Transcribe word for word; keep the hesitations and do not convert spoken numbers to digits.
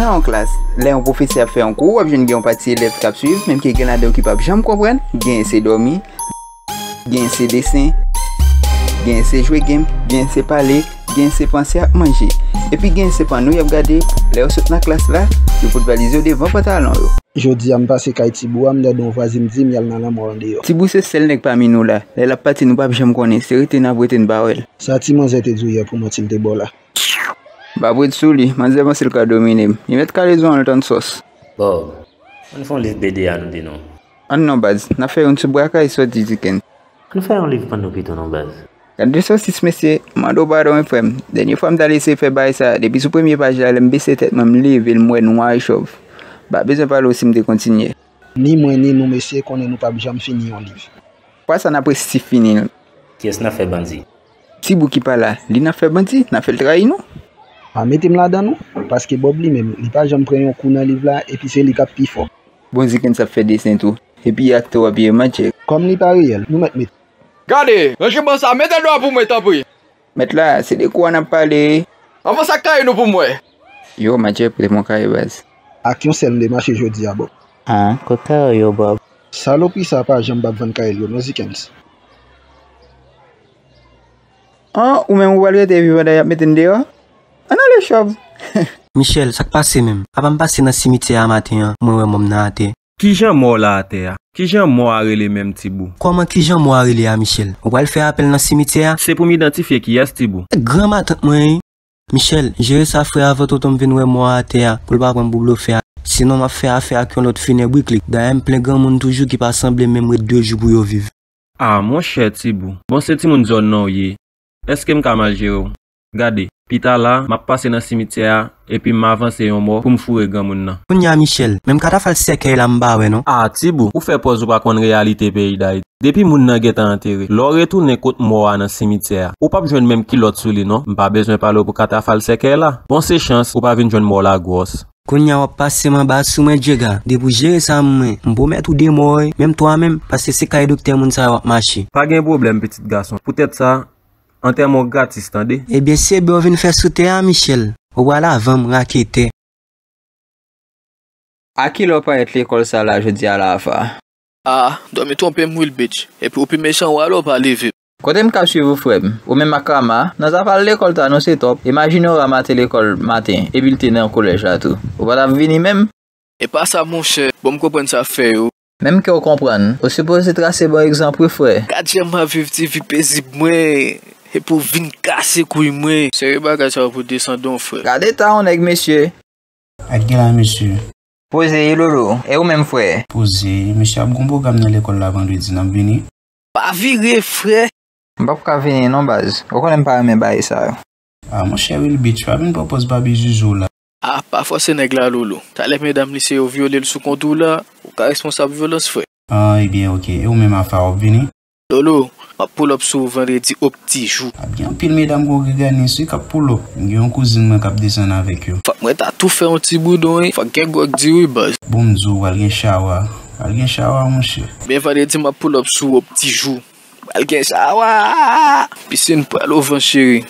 Nan yon klas, lè yon pwofesè ap fè yon kou, w ap jwenn gen yon pati elèv k ap swiv, menm ke gen ladan yo ki p ap janm konprann, gen se dòmi, gen se desen, gen se jwe game, gen se pale, gen se panse ak manje. Epi gen se pano y ap gade, lè yo sot nan klas la, yo pot valiz yo devan pantalon yo. Jodi a, m pase kay Tibou a, m tande yon vwazen m di m y al nan lanmò andeyò. Tibou se sèl nèg pami nou la. Lè l ap pati, nou p ap janm konnen. Se rete n ap rete n pa wè l. Sa ti manzè te di w yè pou manti l te ba w la? M p ap ret sou li, manzè panse l ka domine m. Li mèt kale zo an l tann sòs. Bob, ann fè yon liv B D a nou de non. Ann non baz, n ap fè yon ti brakay sòti Dickens. Ann fè yon liv pano pito non baz. Gad de sòsis mesye, m mande w padon wi frè m. Dènye fwa m t al eseye fè bagay sa, depi sou premye paj la, lè m bese tèt mwen, m leve l, m wè nwa e chòv. M pa bezwen pale w si m te kontinye. Ni mwen ni nou mesye konnen nou p ap janm fini yon liv. Fwa sa n ap resi fini l. Kiyès n ap fè bandi? Tibou ki pa la, li n ap fè bandi, n ap fè l trayi nou. Pa mete m ladan non, paske Bob li menm, li pa janm pran yon kou nan liv la, epi se li k ap pi fò. Bon Dickens ap fè desen tou, epi aktè w ap ye Matjè. Kòm li pa reyèl, nou mèt mete. Gade, ranje ban sa, mete dwa pou mwen tanpri. Mèt la, se de kou a n ap pale. Avanse ak kaye nou pou m wè. Yo, Matjè pote m yon kaye baz. Ak yon sèl m te mache jodi a Bob. Ah, kot kaye w yo Bob? Salopri sa pa janm p ap vann kaye l yo non Dickens. Ah, ou menm ou pral rete epi pandan y ap mete n deyò? Ann ale chòv. Michel, sa k pase menm? Apa m pase nan simityè a maten an, mwen wè mò m nan atè. Kijan mò la atè a? Kijan mò a rele menm Tibou? Kòman kijan mò a rele a Michel? Ou pral fè apèl nan simityè a? Se pou m idantifye kiyès Tibou. Granmatant mwen wi. Michel, jere sa frè avan tonton m vin wè mò a atè a, pou l pa pran m pou blofè a. Sinon m ap fè afè ak yon lòt finèb wi klik. Dayè m plen granmoun toujou ki pa sanble menm ret de jou pou yo viv. Ah, monchè Tibou. Bon, se timoun zòn nan w ye. Èske m ka mal jere w? Gade, pita la, m ap pase nan simityè a, epi m avanse yon mò pou m foure granmoun nan. Kounye a, Michel, menm katafal sèkèy la m pa wè non. Ah, Tibou, ou fè pòz ou pa konn reyalite peyi Dayiti. Depi moun nan gentan antere, lè w retounen kot mò a nan simityè a, ou p ap jwenn menm kilòt sou li non. M pa bezwen pale w pou katafal sèkèy la. Bon, se chans, ou pa vin jwenn mò la gwòs. Kounye a w ap pase m anba sou mwen Djega. Depi w jere sa mwen, m pwomèt ou de mò wi, menm twa menm, paske se kay doktè moun sa yo w ap mache. Pa gen pwoblèm, pitit gason. Poutèt sa, antèman w gratis, tande? Ebyen, se bè w vin fè sou tè a, Michel. Ou pral avan m, raketè. A kilè w parèt lekòl sa la jodi a la, Afa? Ah, dòmi twonpe m wi, Lbitch. Epi w pi mechan w alò w pa leve m. Kote m ka swiv ou, frè m? Ou menm ak Rama, nan zafè al lekòl ta nou se tòp. Imajine w Rama te lekòl maten, epi l te nan kolèj la tou. Ou pa t ap vini menm? E pa sa, monchè. Bon, m konprann sa fè yo. Menm ke w konprann, ou sipoze trase bon egzanp wi, frè. Gad jan m ap viv ti vi pezib mwen, epi w vin kase kouy mwen. Serye bagay sa yo pou desann w, frè. Gad eta yon nèg, mesye. Ak gen la, mesye. Poze, e Lolo, e ou menm, frè? Poze, mesye ap gon pwogram nan lekòl la vandredi, n ap vini? Pa vire, frè! M p ap ka vini non, baz. Ou konnen m pa renmen bagay sa yo. Ah, monchè Wilbitch, pa vin pran pòz Babi Zuzu w la. Ah, pa fòse nèg la, Lolo. Talè medam li se yo vyole l sou kont ou la, ou ka responsab vyolans, frè. Ah, ebyen, oke. E ou menm, Afa, w ap vini? Lolo, m ap pull up sou ou vandredi o pti jou. Ap gen anpil medam Gwo Griganis wi k ap pull up. M gen yon kouzin mwen k ap desann avèk yo. Fòk mwen ta tou fè yon ti boudon wi. Fòk gen gwòg di wi baz. Bon, m di w, pral gen chawa. Pral gen chawa, monchè. Men vandredi m ap pull up sou ou o pti jou. Pral gen chawa. Pisin pral ovan cheri.